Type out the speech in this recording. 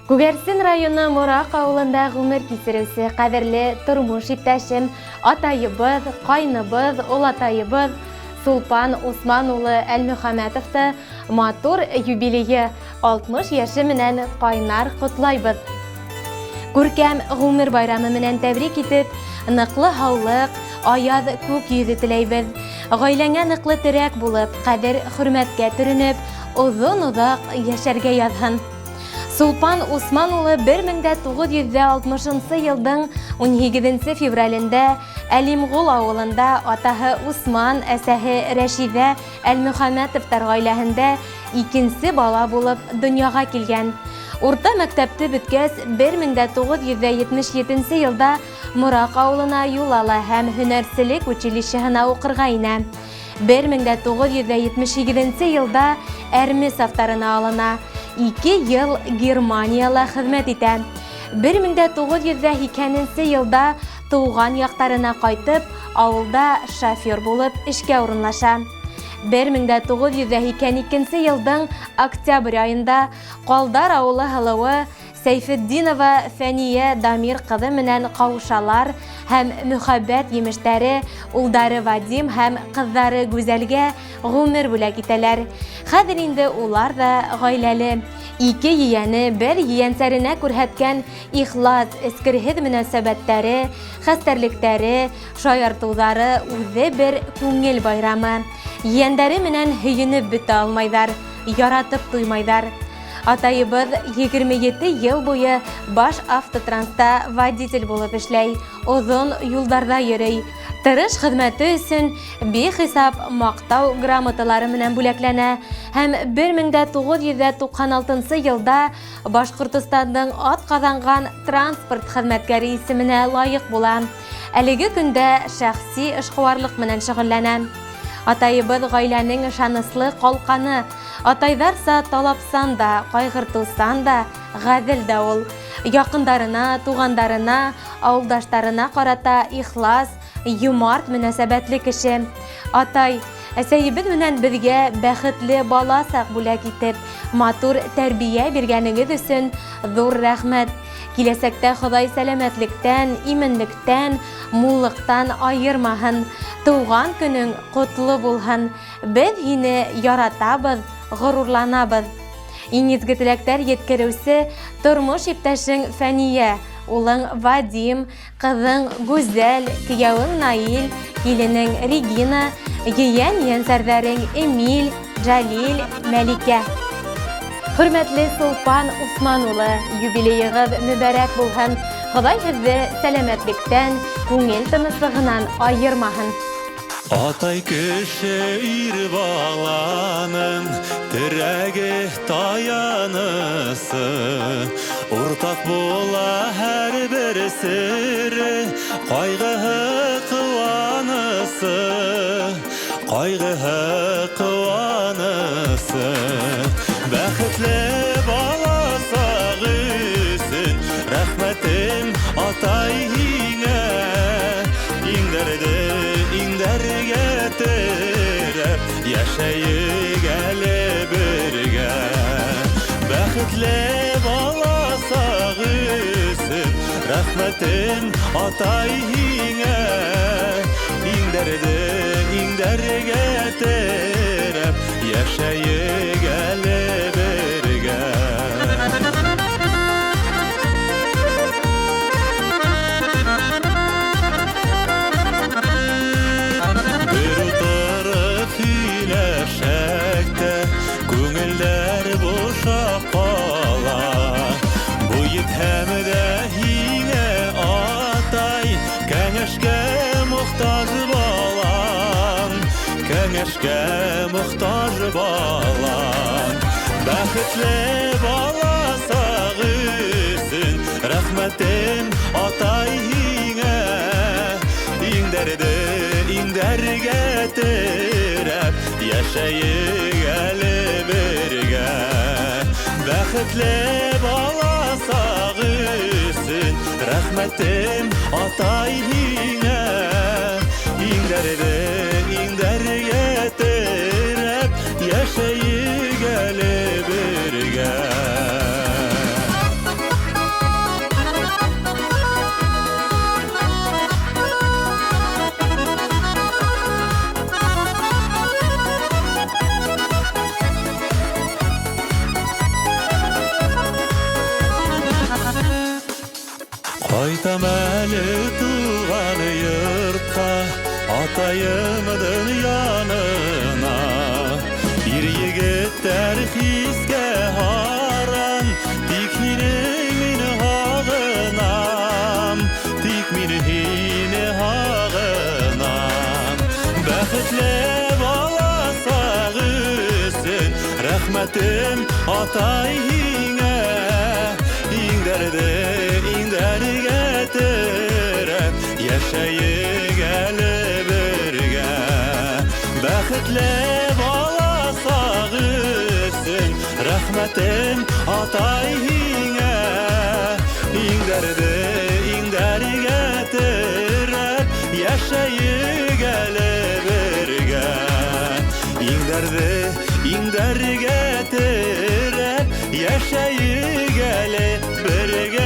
Күгәрсен районы Мораҡ ауылында ғүмер кисереүсе ҡәҙерле тормош иптәшем, атайыбыҙ, ҡайныбыҙ, олатайыбыҙ Сулпан Усман улы Әлмөхәмәтовты матур юбилейы 60 йәше менән ҡайнар ҡотлайбыҙ. Күркәм ғүмер байрамы менән тәбрик итеп, ныҡлы һаулыҡ, аяҙ күк йөҙө теләйбеҙ. Ғаиләңә ныҡлы терәк булып, ҡәҙер-хөрмәткә төрөнөп, оҙон-оҙаҡ йәшәргә яҙһын. Сулпан Усман улы 1960 йылдың 18 февралендә Әлимғол ауылында атаһы Усман, әсәһе Рәшиҙә Әлмөхәмәтовтар ғаиләһендә икенсе бала булып донъяға килгән. Урта мәктәпте бөткәс, 1977 йылда Мораҡ ауылына юл ала һәм һөнәрселек училищеһына уҡырға инә. 1978 йылда әрме сафтарына алына, 2 йыл Германияла хеҙмәт итә. 1980 йылда тыуған яҡтарына ҡайтып, ауылда шофер булып эшкә урынлаша. 1982 йылдың октябрь айында Ҡалдар ауылы һылыуы Сәйфетдинова Фәниә Дамир ҡыҙы менән ҡауышалар һәм мөхәббәт емештәре улдары Вадим һәм ҡыҙҙары Гүзәлгә ғүмер бүләк итәләр. Хәҙер инде улар ҙа ғаиләле. Ике ейәне бер ейәнсәренә күрһәткән ихлас, эскерһеҙ мөнәсәбәттәре, хәстәрлектәре, шаяртыуҙары үҙе бер күңел байрамы. Ейәндәре менән һөйөнөп бөтә алмайҙар, яратып туймайҙар. Атайыбыҙ 27 йыл буйы баш автотранста водитель булып эшләй, оҙон юлдарҙа йөрөй. Тырыш хеҙмәте өсөн бихисап маҡтау грамоталары менән бүләкләнә һәм 1996 йылда Башҡортостандың атҡаҙанған транспорт хеҙмәткәре исеменә лайыҡ була. Әлеге көндә шәхси эшҡыуарлыҡ менән шөғөлләнә. Атайыбыҙ ғаиләнең ышаныслы ҡалҡаны. Атайҙарса талапсан да, ҡайғыртыусан да, ғәҙел дә ул. Яҡындарына, туғандарына, ауылдаштарына ҡарата ихлас, йомарт мөнәсәбәтле кеше. Атай, әсәйебеҙ менән беҙгә бәхетле бала саҡ бүләк итеп, матур тәрбиә биргәнегеҙ өсөн ҙур рәхмәт. Киләсәктә Хоҙай сәләмәтлектән, именлектән, муллыҡтан айырмаһын. Тыуған көнөң ҡотло булһын. Беҙ һине яратабыҙ, ғорурланабыҙ. Иң изге теләктәр еткереүсе тормош иптәшең Фәния, улың Вадим, ҡыҙың Гүзәл, кейәүең Наил, киленең Регина, ейән-ейәнсәрҙәрең Эмиль, Джалиль, Мәликә. Хөрмәтле Сулпан Усман улы, юбилейығыҙ мөбәрәк булһын. Хоҙай һеҙҙе сәләмәтлектән, күңел тыныслығынан айырмаһын. Атай кеше ир баланың терәге, таянысы. Уртаҡ була һәрбер сере, ҡайғыһы, ҡыуанысы. Ҡайғыһы, ҡыуанысы. Бәхетле бала саҡ өсөн рәхмәтем, атай, һиңә. Иңдәрҙе иңдәргә терәп, йәшәйек әле бергә. Бәхетле бала саҡ өсөн рәхмәтем, атай, һиңә. Иңдәрҙе иңдәргә терәп, йәшәйек әле бергә. Бер ултырып һөйләшәк тә, күңелдәр бушап ҡала. Буй етһәм дә һиңә, атай, кәңәшкә мохтаж балам, кәңәшкә мохтаж балам. Бәхетле бала саҡ өсөн рәхмәтем, атай, һиңә. Иңдәрҙе иңдәргә терәп, йәшәйек әле бергә. Бәхетле бала саҡ өсөн рәхмәтем, атай, һиңә. Иңдәрҙе иңдәргә терәп, йәшәйек әле бергә. Ҡайтам әле тыуған йортҡа, атайымдың янына. Ир егеттәр хискә һаран, тик һине мин һағынам, тик мин һине һағынам. Бәхетле баласаҡ өсөн рәхмәтем, атай, һиңә. Иңдәрҙе иңдәргә терәп, йәшәйек әле бергә. Бәхетле баласаҡ өсөн рәхмәтем, атай, һиңә. Иңдәрҙе иңдәргә терәп, йәшәйек әле бергә. Иңдәрҙе иңдәргә терәп, йәшәйек әле бергә.